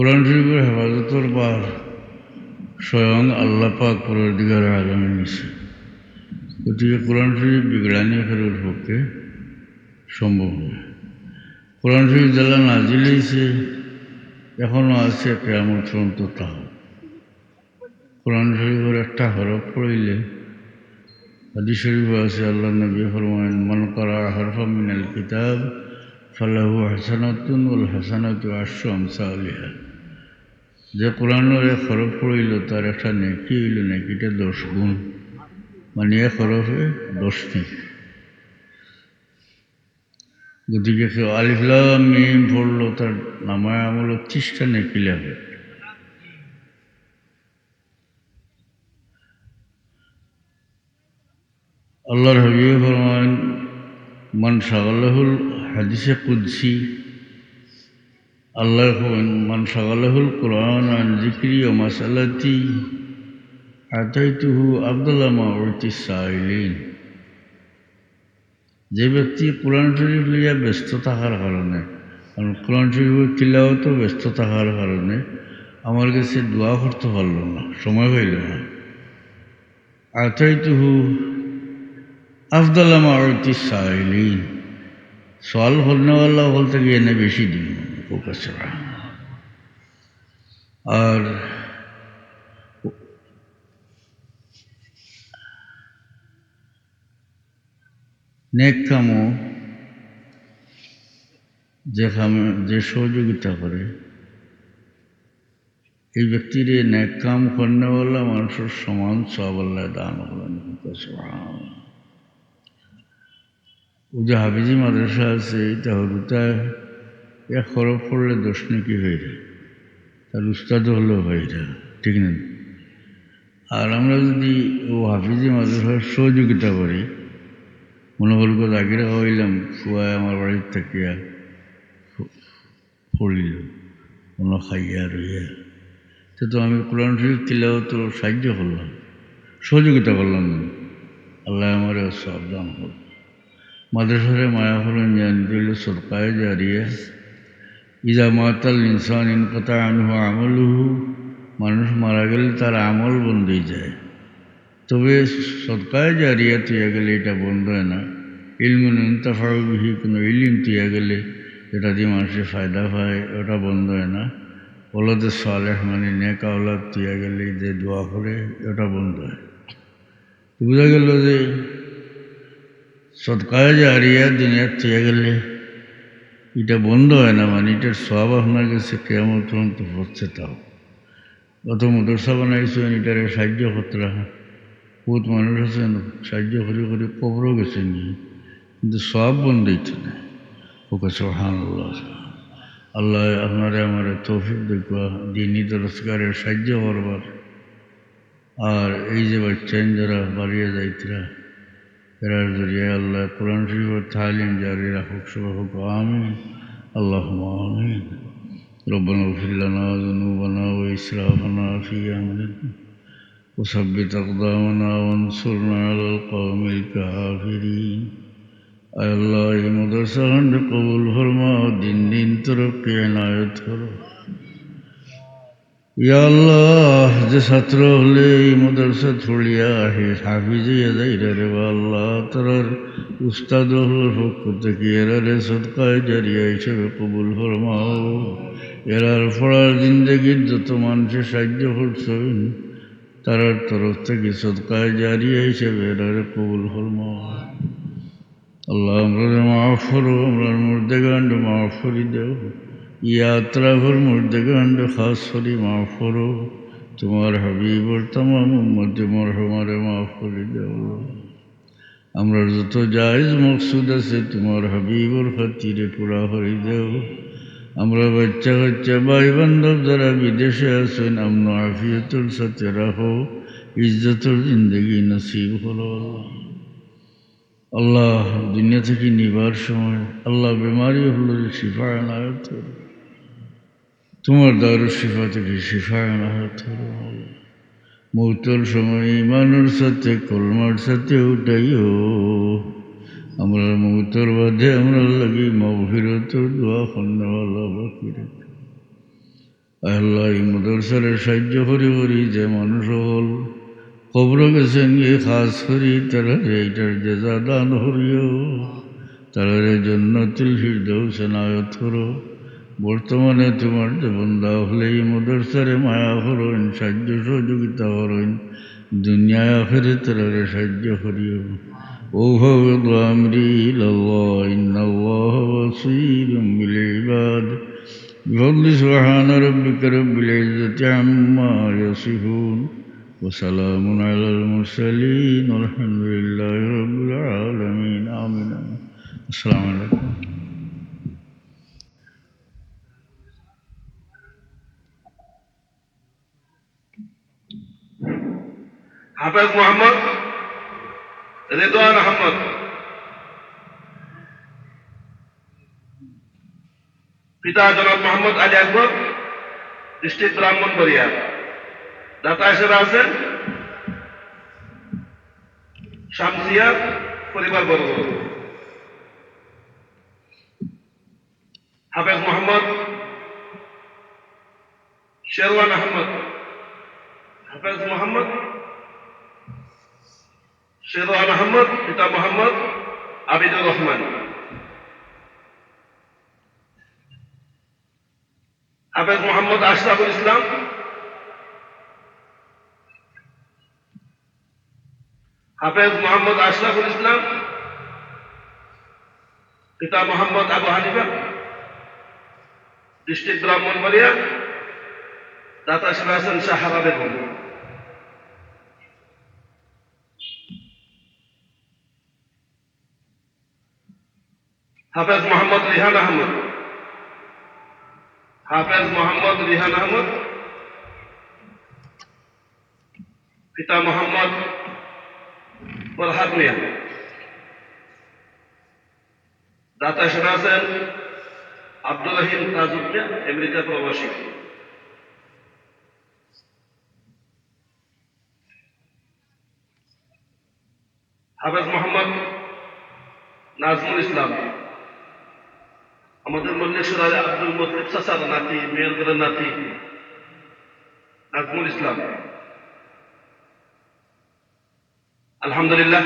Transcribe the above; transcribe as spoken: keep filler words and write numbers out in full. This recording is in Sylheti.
কোরআন শরীফর হেফাজতর ভার স্বয়ং আল্লাহ পাক পরওয়ারদিগার আলমে নিছে। গতিকে কোরআন শরীফ বিগড়ানি কেউর পক্ষে সম্ভব নায়। কোরআন শরীফ যেলা নাজিল অইছে, এখনো আছে, কিয়ামত পর্যন্ত থাকবো। কোরআন শরীফর একটা হরফ পড়লে, হাদিস শরীফো আছে, আল্লাহর নবী ফরমাইন, "মান ক্বারা হারফাম মিনাল কিতাব ফালাহু হাসানাতুন ওয়াল হাসানাতু আশরু আমসালিহা।" যে কোরআনর এক হরফ পড়লো, তার একটা নেকি অইলো, নেকিটা দশ গুণ, মানে এক হরফে দশ নেকি। গতিকে কেউ আলিফ লাম মিম পড়লো, তার নামায়ে আমলো ত্রিশটা নেকি লেখে। আল্লাহর হাবিবে ফরমাইন, "মান শাগালাহুল", হাদিসে কুদসি, আল্লাহ কইন, "মান শাগালাহুল কুরআন আন যিকরি ওয়া মাসআলাতি আতাইতুহু আফদালা মা উতিস সাইলিন।" যে ব্যক্তি কোরআন শরীফ লইয়া ব্যস্ত থাকার কারণে, কারণ কোরআন শরীফর তিলাওয়াতো ব্যস্ত থাকার কারণে আমার গেছে দোয়া করতে পারলো না, সময় পাইলো না। আতাইতুহু আফদালা মা উতিস সাইলিন, সওয়াল করনেওয়ালা অকল থাকি এনে বেশি দিমু। আর নেক কামো যে কামে, যে সহযোগিতা করে, এই ব্যক্তিরে নেক কাম করনেওয়ালা মানুষর সমান সওয়াব আল্লায় দান করইন। সুবহানাল্লাহ। অউ যে হাফিজি মাদ্রাসা আছে, ইটা হুরুতায় এক হরফ পড়লে দশ নেকি অইযায়, তার উস্তাদ অইলেও অইযায়, ঠিক না? আর আমরা যদি অউ হাফিজি মাদ্রাসার সহযোগিতা করি, মনো করো, আগে রাখাইলাম, ফুয়ায় আমার বাড়িত থাকিয়া পড়িল, অনো খাইয়া রইয়া, তে তো আমি কোরআন শরীফ তিলাওয়াতো সাহায্য করলাম, সহযোগিতা করলাম না। আল্লায় আমারে সওয়াব দান করইন। মাদ্রাসারে মায়া করইন, জানি অইলো সদকায়ে জারিয়া। ইজা মাতাল ইনসান ইনকাতা আনহু আমালুহু, মানুষ মারা গেলে তার আমল বন্ধ অইযায়। তবে সদকায়ে জারিয়া থইয়া গেলে ইটা বন্ধ অয় না। ইলমুন ইউনতাফাউ বিহি, কুনু ইলিম থইয়া গেলে যেটা দিয়া মানষে ফায়দা পায়, ওটা বন্ধ অয় না। ওয়ালাদে সালেহ, মানে নেক আওলাদ থইয়া গেলে যে দোয়া করে, ওটা বন্ধ অয়। তো বুঝা গেল যে সদকায়ে জারিয়া দুনিয়াত থইয়া গেলে ইটা বন্ধ অয় না, মানে ইটার সওয়াব আপনার গেছে কিয়ামত পর্যন্ত পৌঁছে থাকবো। অত মাদ্রাসা বানাইছইন, ইটারে সাহায্য করতরা। বউত মানুষ আছইন, সাহায্য করি করি কবরো গেছইন, কিন্তু সওয়াব বন্ধ অইতো নায়। কউক্কা সুবহানাল্লাহ। আল্লায় আপনারে আমারে তৌফিক দেউক্কা, দিনি দরসগারে সাহায্য করবার। আর এই যে বাচ্চাইন যারা বাড়িয়া যাইতরা, এরার জরিয়ায় আল্লায় কোরআন শরীফর তালিম জারি রাখউক, সবে কউক্কা আমিন, আল্লাহুম্মা আমিন। ربنا اغفر لنا ذنوبنا وإسرافنا في أمرنا وثبت أقدامنا وانصرنا على القوم الكافرين। আয় আল্লাহ, এই মাদ্রাসাখানরে কবুল ফরমাও, দিন দিন তরক্কি এনায়েত করো। ইয়া আল্লাহ, যে ছাত্র অকলে এই মাদ্রাসাত পড়িয়া আহে, হাফিজ অইয়া যাইরা রে বা আল্লাহ, তারার উস্তাদ অকলর পক্ষ থাকি এরারে সদকায়ে জারিয়া হিসাবে কবুল ফরমাও। এরার পড়ার জিন্দেগিত যত মানষে সাহায্য করছইন, তারার তরফ থাকি সদকায়ে জারিয়া হিসাবে এরারে কবুল ফরমাও। আল্লাহ, আমরারে মাফ করো, আমরার মুর্দেগানরে মাফ করি দেও। ই আতরাফর মুর্দেগানরে খাস করি মাফ করো। তুমার হাবিবর তামাম উম্মতে মরহুমারে মাফ করি দেও। আমরার যত জায়েজ মকসুদ আছে, তুমার হাবিবর খাতিরে পুরা করি দেও। আমরার বাইচ্চা-কাইচ্চা, ভাই-বান্ধব যারা বিদেশে আছইন, আমন আফিয়তর সাথে রাখো, ইজ্জতর জিন্দেগি নসিব করো আল্লাহ। আল্লাহ, দুনিয়া থাকি নিবার সময়, আল্লাহ, বেমারি অকলরে শিফা এনায়েত করো। তুমার দারুশ শিফা থাকি শিফা এনায়েত করো। মউতর সময় ইমানর সাথে, কলমার সাথে উঠাইও। আমরার মউতর বাদে আমরার লাগি মাগফিরতর দোয়া করনেওয়ালা বাকি রাখো। আয় আল্লাহ, ই মাদ্রাসারে সাহায্য করি করি যে মানুষ অকল কবরো গেছইন গি, খাছ করি তারারে ইটার জাযা দান করিও। তারারে জান্নাতুল ফিরদাউস এনায়েত করো। বর্তমানে তুমার যে বান্দা অকলে ই মাদ্রাসারে মায়া করইন, সাহায্য সহযোগিতা করইন, দুনিয়ায় আখেরাতে তারারে সাহায্য করিও। أفوض أمري إلى الله إن الله بصير بالعباد. بفضل سبحان ربك رب العزة عما يصفون وسلام على المرسلين والحمد لله رب العالمين. آمين. السلام عليكم. হাফেজ মোহাম্মদ রেদওয়ান আহমদ, পিতা জনাব মোহাম্মদ আলী আকবর, ডিস্ট্রিক্ট ব্রাহ্মণবাড়িয়া। দাতা হিসেবে আছেন শামসিয়া পরিবারবর্গ। হাফেজ মোহাম্মদ শেরওয়ান আহমদ, হাফেজ মোহাম্মদ শেরওয়ান আহমদ, পিতা মোহাম্মদ আবিদুর রহমান। হাফেজ মোহাম্মদ আশরাফুল ইসলাম, হাফেজ মোহাম্মদ আশরাফুল ইসলাম, পিতা মোহাম্মদ আবু হানিফা, ডিস্ট্রিক্ট ব্রাহ্মণবাড়িয়া। দাতা হিসেবে আছেন সাহারা বেগম। হাফেজ মোহাম্মদ রিহান আহমদ, হাফেজ মোহাম্মদ রিহান আহমদ, পিতা মোহাম্মদ ফরহাদ মিয়া। দাতা হিসেবে আছেন আব্দুর রহিম তাজউদ্দিন, আমেরিকা প্রবাসী। হাফেজ মোহাম্মদ নাজমুল ইসলাম, আমাদের মল্লিক সরাইর আব্দুল মুত্তালিব চাচার নাতি, মেয়ের ঘরের নাতি নাজমুল ইসলাম। আলহামদুলিল্লাহ,